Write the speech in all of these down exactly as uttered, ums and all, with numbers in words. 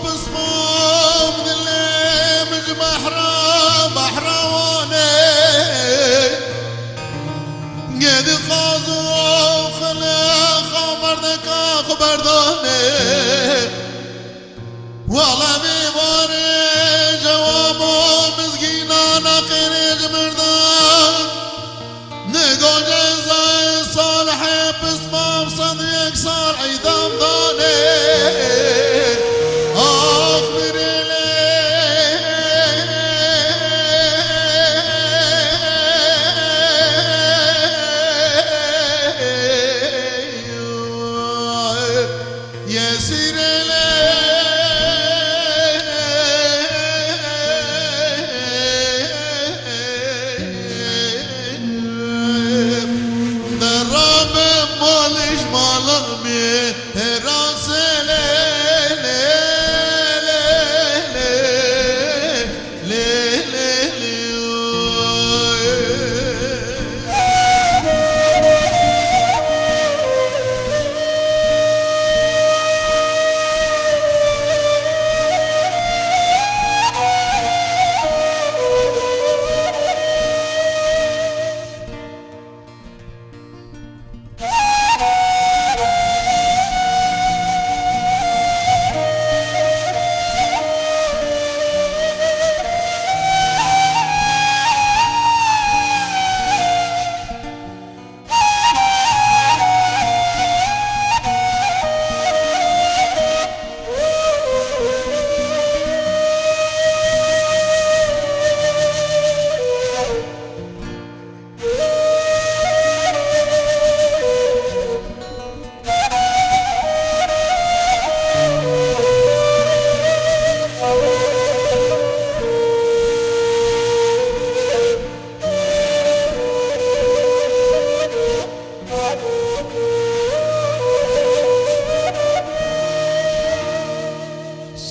Pismam dilê min ji behra, behra wan e. Gedî qaz û xile xamerdeka xwe berdane. Wele vê warê cewabo mizgîna nexêrê ji mirdan. Nigo cezayê Salihê pismam sed û yek sal îdam danê. Ax mirê lê. Yesîrê lê. Derabe malij malamê, herase lê, lê, lê, lê, lê, lê, lê, lê, oy.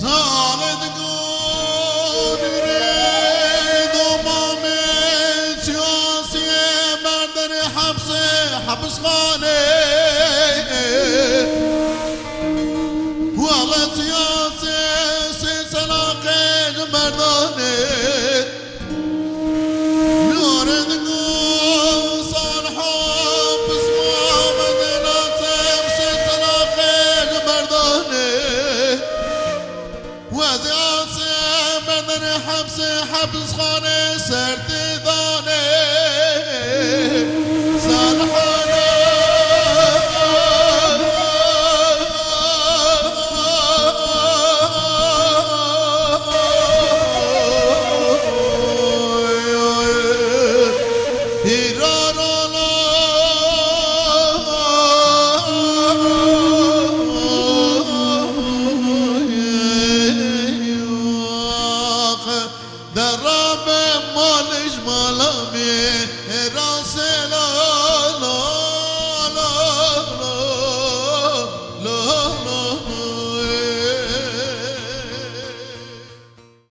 Salê digo nûrê domamê siyasiyê berderê hepsê, hepisxanê. Wele siyasê sê selaqê ji berdanê. Nûrê digo Salho pisma medena sê selaqê ji berdanê. Wezê asê berdenê hepsê, hepisxanê sertê